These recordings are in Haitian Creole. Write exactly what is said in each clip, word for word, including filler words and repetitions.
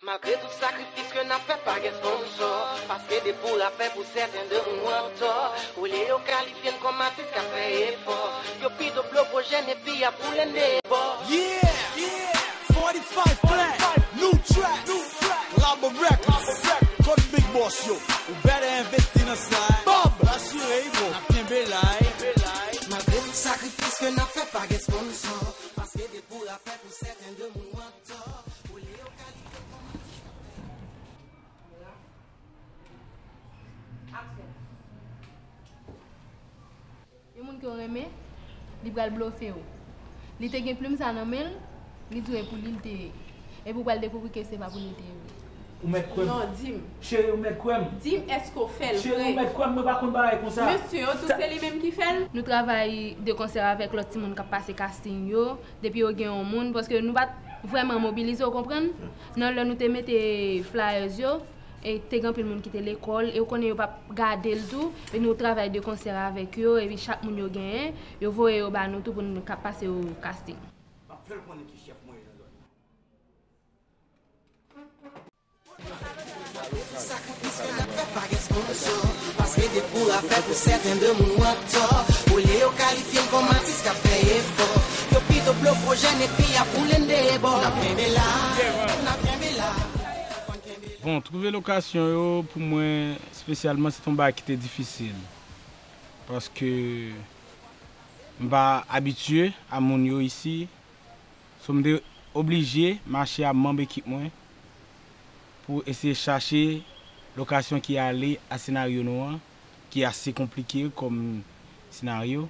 Malgre tout sakrifis ke n ap fè, pa gen sponsò. Paske depi w ap fè pou sèten de moun w antò. Olye yo kalifye n kòm atis k ap fè efò, yo pito blopojèn epi y ap woule n de bò. Yeah! Yeah! forty-five Flat, new track, new track, Labo Records, Code Big Boss yo. Ou better envesti nan sa. Bob, asire y bro. N ap kenbe la. Malgre tout sakrifis ke n ap fè, pa gen sponsò. Paske depi w ap fè pou sèten de moun w antò. Olye yo kalifye n kòm atis. Aksyon. Yon moun ke w renmen, li pral blofe w. Li te gen plim sa nan men l, li di w e pou li l te ye. Epi w pral dekouvri ke se pa pou li l te ye vre. Ou mèt kwè m. Non, di m. Cheri, ou mèt kwè m. Di m, èske w fè l vre? Cheri, ou mèt kwè m, mwen pa konn bagay konsa. Mesye yo tou, se li menm ki fè l? Nou travay de konsè avèk lòt timoun k ap pase casting yo, depi yo gen yon moun, paske nou pa t vrèman mobilize, w konprann? Nan lè nou te mete flyers yo, e te gen anpil moun ki te lekòl, e w konnen yo p ap gade l tou, e nou travay de konsè avèk yo, epi chak moun yo genyen, yo voye yo ba nou tou pou nou ka pase yo casting. M ap fè l konnen ki chèf mwen ye nan zòn nan. Sakrifis ke n ap fè pa gen sponsò, paske depi w ap fè pou sèten de moun w antò, olye yo kalifye n kòm atis k ap fè efò, yo pito blopojèn epi y ap woule n de bò. N ap kenbe la, n ap kenbe la. Bon, twouve lokasyon yo, pou mwen, espesyalman, se t on bagay ki te difisil. Paske m pa abitye a moun yo isi. So, m te oblije mache a manm ekip mwen pou eseye chache lokasyon ki ale a senaryo nou an, ki ase konplike kòm senaryo.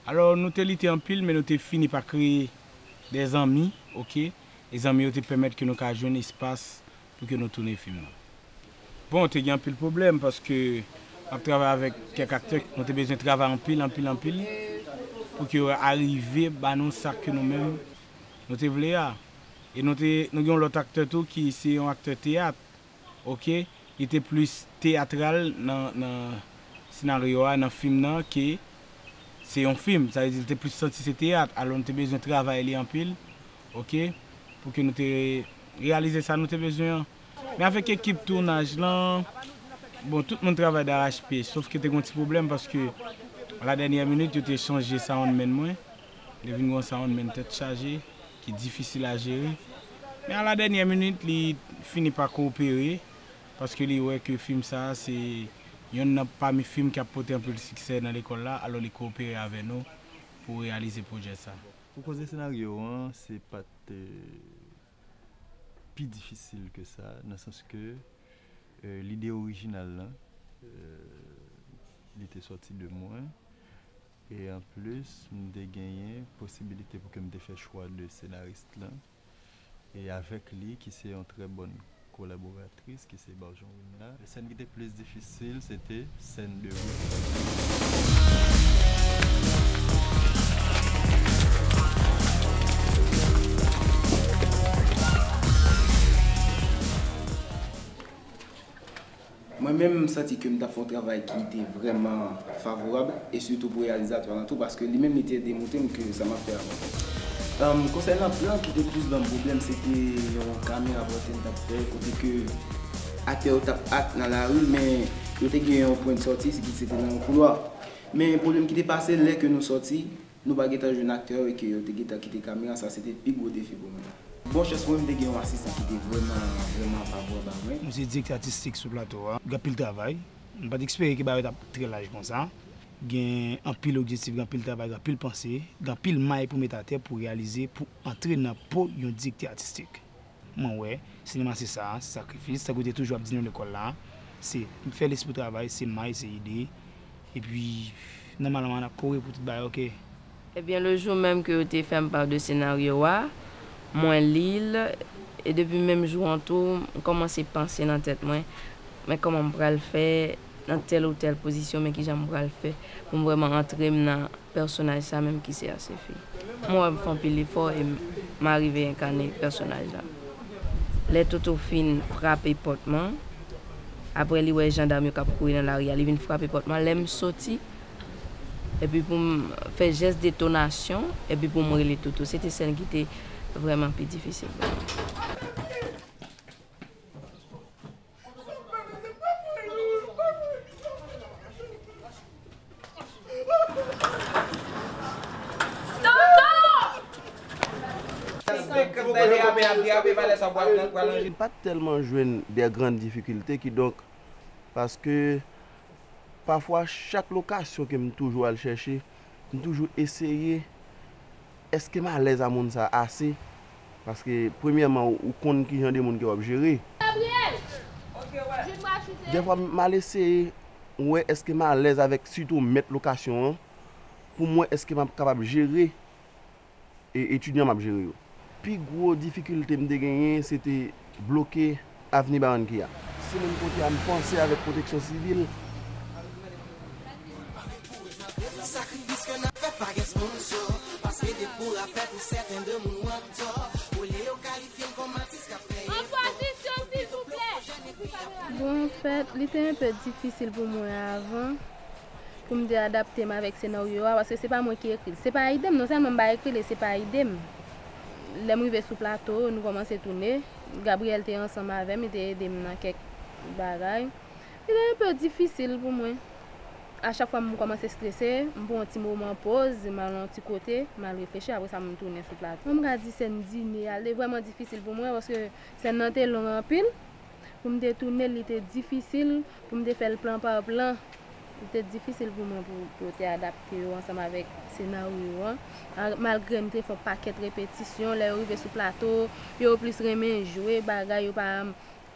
Alò, nou te lite anpil, men nou te fini pa kreye de zanmi, oke? E zanmi yo te pèmèt ke nou ka jwenn espas pou ke nou tounen fim nan. Bon, te gen anpil pwoblèm paske m ap travay avèk kèk aktè, nou te bezwen travay anpil, anpil, anpil pou ke yo arive ba nou sa ke nou menm nou te vle a. E nou te, nou gen yon lòt aktè tou ki se yon aktè teyat, oke? Li te plis teyatral nan, nan senaryo a, nan fim nan, ke se yon fim. Sa vle di, li te plis santi se teyat. Alò, nou te bezwen travay li anpil, oke? Pou ke nou te reyalize sa nou te bezwen an. Men avèk ekip tounaj lan, bon, tout moun travay darachpye, sof ke te gen yon ti pwoblèm paske a la dènyè minit, yo te chanje soundman mwen. Li vin gen yon soundman tèt chaje, ki difisil a jere. Men a la dènyè minit, li fini pa kowopere, paske li wè ke fim sa a se yonn nan pami fim ki ap pote anpil siksè nan lekòl la, alò li kowopere avè nou pou reyalize pwojè sa. Pou koze senaryo an, se pa t, euh, pi difisil ke sa, nan sans ke, euh, lide orijinal lan, euh, li te sòti de mwen. E anplis, m te genyen posibilite pou ke m te fè chwa de senaris lan. E avèk li, ki se yon trè bòn kolaboratris, ki se Barjon Wimna. Sèn ki te plis difisil, se te sèn de ri. Mwen menm, m santi ke m t ap fè yon travay ki te vrèman favorab, e sitou pou reyalizatè lan tou, paske li menm, li te demontre m ke sa m ap fè a bon. Anm, konsènan plan ki te plis ban m pwoblèm, se te yon kamera pòtre m t ap fè, kote ke aktè yo t ap act nan lari, men yo te gen yon pwen de sòti, se ki se te nan yon koulwa. Men pwoblèm ki te pase, lè ke nou sòti, nou pa gentan jwenn aktè yo e ke yo te gentan kite kamera, sa se te pi gwo defi pou mwen. Bon chans pou mwen, m te gen yon asistan ki te vrèman, vrèman favorab a mwen. Mwen se direktè atistik sou plato a. Gen anpil travay. M pa t espere ke bagay yo t ap trè laj konsa. Gen anpil objektif, gen anpil travay, gen anpil panse, gen anpil may pou met atè pou reyalize, pou antre nan po yon direktè atistik. Mwen wè, sinema se sa, se sakrifis, tankou yo te toujou ap di nou lekòl la, se fè lespri travay, se may, se ide, epi nòmalman n ap kore pou tout bagay, oke. Ebyen, le jou menm ke yo te fè m pa de senaryo a, mwen li l, e depi menm jou an tou, m kòmanse panse nan tèt mwen, men kòman m pral fè nan tèl ou tèl pozisyon, men kijan m pral fè pou m vrèman antre m nan pèsonaj sa menm ki se Asefi. Mwen wè m fè anpil efò e m, m arive enkane pèsonaj la. Lè Toto fin frape pòt mwen, apre li wè jandam yo k ap kouri nan lari a, li vin frape pòt mwen. Lè m soti, epi pou m fè jès detonasyon, epi pou m rele Toto. Se te sèn ki te vrèman pi difisil pou mwen. Apre valè sa, pral, pral anje. M pa t tèlman jwenn de grann difikilte, kidonk, paske pafwa, chak lokasyon ke m toujou al chèche, m toujou eseye, èske m alèz a moun sa ase? Paske, premyèman, ou, ou konn ki jan de moun ke w ap jere. Dèfwa, m al eseye, m wè èske m alèz avèk sitou mèt lokasyon an, pou m wè èske m ap kapab jere e, etidyan m ap jere yo. Pi gwo difikilte m te genyen, se te bloke avni Barankiya. Se moun kote a m panse avèk pwoteksyon sivil. Sakrifis ke n ap fè pa gen sponsò, paske depi w ap fè pou sèten de moun w ap tò, olye yo kalifye n kòm atis k ap fè An pozisyon, silvouplè. Bon, anfèt, li te enpe difisil pou mwen avan, pou m te adapte m avèk senaryo a, paske se pa mwen ki ekri l. Se pa ide m, non sèlman m pa ekri l, e se pa ide m. Lè m rive sou plato, nou kòmanse tounen. Gabriel te ansanm avè m, li te ede m nan kèk bagay. Li te enpe difisil pou mwen. A chak fwa m kòmanse strese, m pran yon ti moman poz, m al yon ti kote, m al reflechi, apre sa m tounen sou plato. Mwen m ka di sèn dine a, li te vrèman difisil pou mwen, paske sèn nan te long anpil. Pou m te tounen l, li te difisil pou m te fè l plan pa plan. Li te difisil pou mwen pou, pou yo te adapte yo ansanm avèk senaryo an. A, malgre m te fè yon pakèt repetisyon, lè yo rive sou plato, yo plis renmen jwe, bagay yo pa,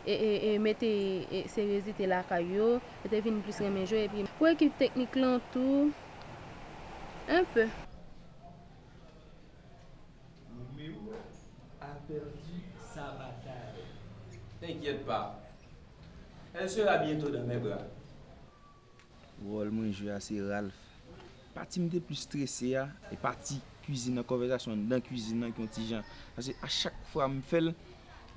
e, e, e, mete, e, seryezite lakay yo. Yo te vin plis renmen jwe, epi pou ekip teknik lan tou, enpe. Romeo a perdu sa bataille. T'inquiète pas. Elle sera bientôt dans mes bras. Wòl mwen jwe a se Ralph. Pati m te plis strese a, e pati kwizin nan, konvèsasyon anndan kwizin nan ki yon ti jan. Paske a chak fwa m fè l,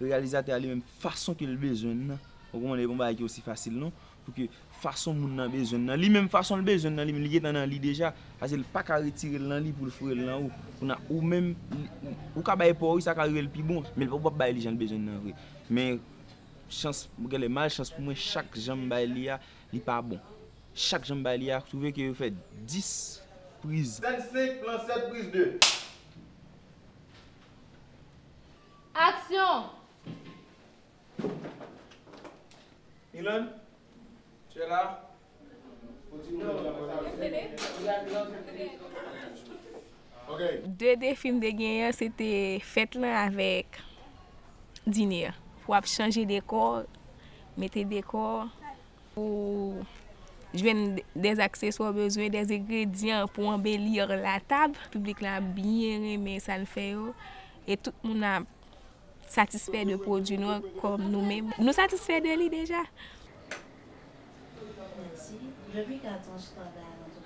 reyalizatè a li menm, fason ke l bezwen l nan, ou konprann, e pa yon bagay ki osi fasil non, pou ke fason moun nan bezwen l nan, li menm fason l bezwen l nan, li menm li gentan nan li deja, paske l pa ka retire l nan li pou l foure l nan ou. Kounye a, ou menm, li, ou, ou ka bay pa w, wi, sa ka rive l pi bon, men l p ap bay li jan l bezwen l nan vre. Men chans, genlè malchans pou mwen, chak jan m bay li a, li pa bon. Chak jan m bay li a, twouve ke yo fè dis priz. Sèn senk, plan sèt, priz de. Aksyon! Milan, tu es là? Continue le travail. Ok. De defi m te genyen, se te fèt lan avèk dine an. Pou w ap chanje dekò, mete dekò, pou jwenn de, des akseswa w bezwen, des engredyan pou anbelir la tab. Piblik la byen renmen sa n fè yo. E tout moun ap satisfè de pwodui nou an kòm nou menm. Nou satisfè de li deja. Mèsi. Repli katon estanda nan tout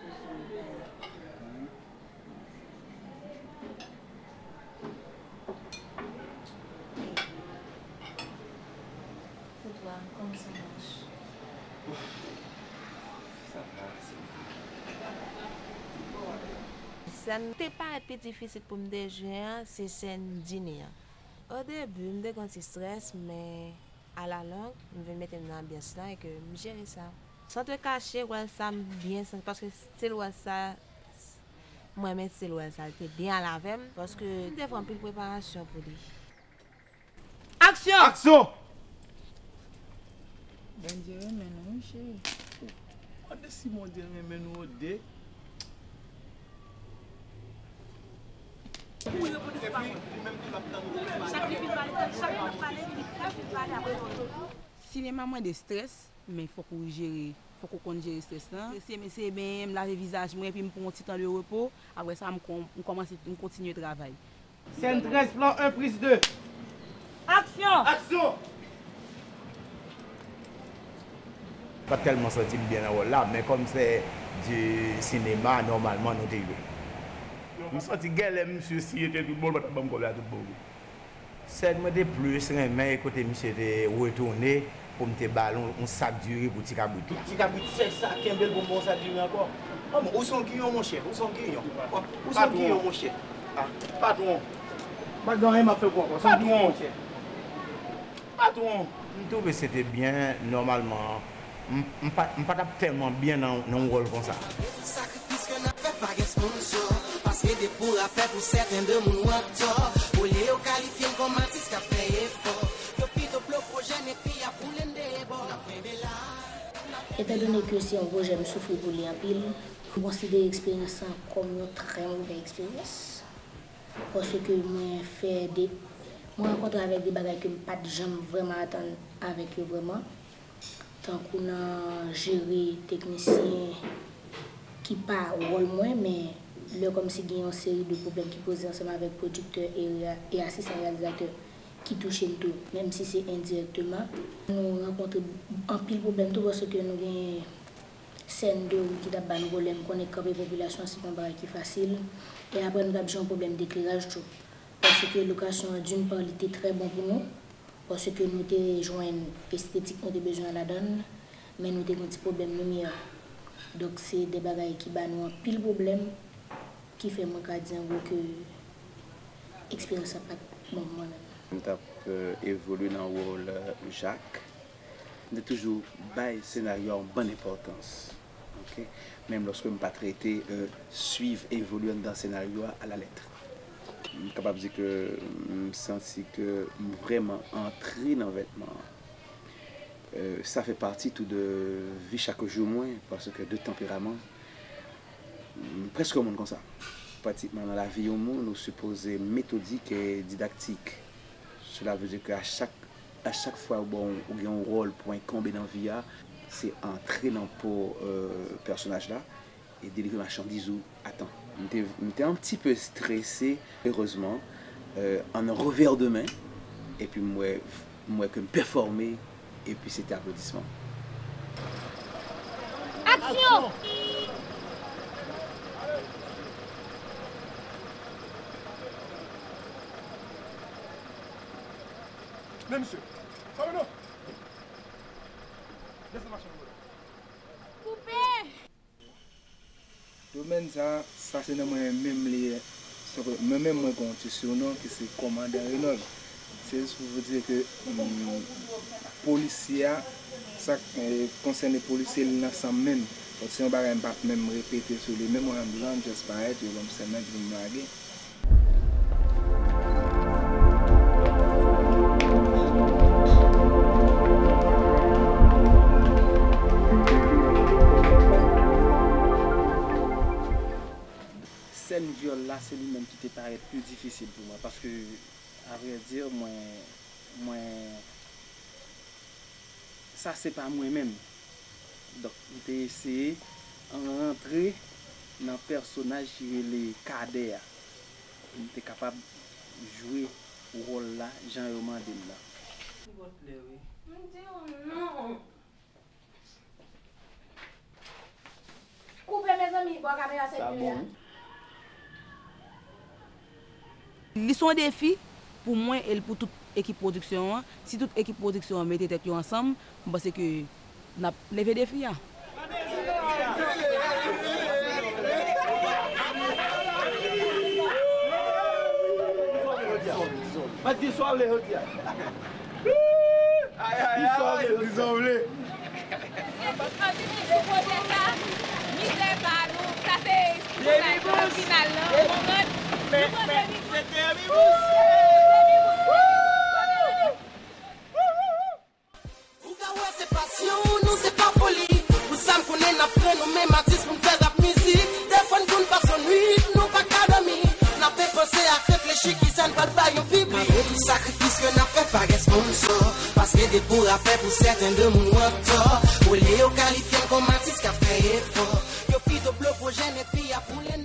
Poutwa, kòman sa mache? Sa va, se. Sèn te parèt pi difisil pou m te jwe an, se sèn dine an. Odebi, m te gen yon ti strès, men alalong, m vin mete m nan anbyans lan e ke m jere sa. San te kache, wòl sa m byen santi, paske stil wòl sa, mwen renmen stil wòl sa, li te byen al avè m, paske m te fè anpil preparasyon pou li. Aksyon! Aksyon! Bondye renmen nou, wi, cheri. Mande si Bondye renmen nou, Ode. Sinema mwen de strès, men fòk ou jere, fòk ou konn jere strès lan. Strese, m eseye benyen, m lave vizaj mwen, epi m pran yon ti tan de repo. Apre sa, m kon-, m kòmanse, m kontinye travay. Sèn trèz, plan en, priz de. Aksyon! Aksyon! Pa t tèlman santi m byen nan wòl la, men kòm se de sinema, nòmalman, nou te jwe. M santi genlè misye, si li te tout bon, li pa t ap ban m kòb la tout bon. Sèn mwen te plis renmen e kote misye te retounen pou m te ba l yon, yon sak diri pou ti kabrit la. Ti kabrit sèch sa, kenbe l pou m ba w sak diri ankò. Manman, ou se yon giyon, monchè, ou se yon giyon. Ou se yon giyon, monchè. Ah, patwon. M pa t gen anyen m ap fè pou ou ankò. Se yon giyon, monchè. Patwon. M twouve se te byen, nòmalman, m, m pa, m pa t ap tèlman byen nan, nan yon wòl konsa. Sakrifis ke n ap fè pa gen sponsò, paske depi w ap fè pou sèten de moun w ap tò, olye yo kalifye n kòm atis k ap fè Etandone ke se yon pwojè m soufri pou li anpil, m konsidere eksperyans sa kòm yon trè movè eksperyans. Paske mwen fè de, mwen rankontre avèk de bagay ke m pa t janm vrèman atann avèk yo vrèman. Tankou nan jere teknisyen ki pa wòl mwen, men lè kòmsi gen yon seri de pwoblèm ki poze ansanm avèk pwodiktè e, rea- e asistan reyalizatè ki touche m tou, menm si se endirèkteman. Nou rankontre anpil pwoblèm tou paske nou gen sèn de ri ki t ap ba nou pwoblèm, konnen kanpe popilasyon an se pa yon bagay ki fasil. E apre nou t ap jere yon pwoblèm dekleraj tou. Paske lokasyon an, d'une part, li te trè bon pou nou, paske nou te jwenn estetik nou te bezwen an ladan l, men nou te gen yon ti pwoblèm limyè. Donk, se de bagay ki ba nou anpil pwoblèm, ki fè mwen ka di an gwo ke eksperyans la pa t bon pou mwen menm. M t ap, euh, evolye nan wòl, euh, Jak. M te toujou bay senaryo a yon bann enpòtans. Ok? Menm lòske m pa t rete, euh, swiv, evolye anndan senaryo a alalèt. M kapab di ke m santi ke m vrèman antre nan vètman an. Euh, sa fè pati tou de vi chak jou mwen, paske de tanperaman, m prèske yon moun konsa. Pratikman nan lavi yon moun, ou sipoze metodik e didaktik. Cela veut dire que à chaque, à chaque fois, bon, ou gen yon wòl pou enkonbe nan vi a, se antre nan po, euh, pèsonaj la e delivre machandiz ou a tan. M te, m te un petit peu stressé, heureusement, euh, un revers de main, epi m wè, m wè ke m pèfòme, epi se te aplodisman. Aksyon! Men misye. Sa vre non? Desann machin nan, brother. Koupe! Domèn sa, sa se nan mwen menm li ye. Sòf ke mwen menm mwen gen yon ti sinon ki se Kòmandan Renòl. Se jis pou vous dire ke, mm, polisye a, sa k, eh, konsène polisye, li nan san m menm. Donk se yon bagay m p ap menm repete sou li menm, one hundred, just parèt, yo ban m sèn nan, epi m lage. Sèn vyòl la, se li menm ki te parèt pi difisil pou mwen, paske, a vrè di, mwen, mwen, sa se pa mwen menm. Donk, m te eseye rantre nan pèsonaj ki rele Kadè a. M te kapab jwe wòl la jan yo mande m nan. M di w non. Koupe, mezanmi, bò kamera sèt de a. Li se yon defi pou mwen e pou tout ekip pwodiksyon an. Si tout ekip pwodiksyon an mete tèt yo ansanm, m panse ke n ap leve defi a. Mwen di sa w vle jodi a. Di sa w vle jodi a. Anplis, anplis, sou kote sa, mizè pa nou, sa se final lan, konprann? Nou pran Demi Bous. Demi Bous. Ou ka wè se pasyon nou, se pa foli. Pou sa m konnen n ap fè nou menm atis pou n fè rap mizik. Dèfwa n konn pase nwit, nou pa ka dòmi. N ap depanse ak reflechi kisa n pral bay yon piblik. Malgre tout sakrifis ke n ap fè pa gen sponsò. Paske depi w ap fè pou sèten de moun w antò. Olye yo kalifye n kòm atis k ap fè efò. Yo pito bloke pwojè n epi ap boule n.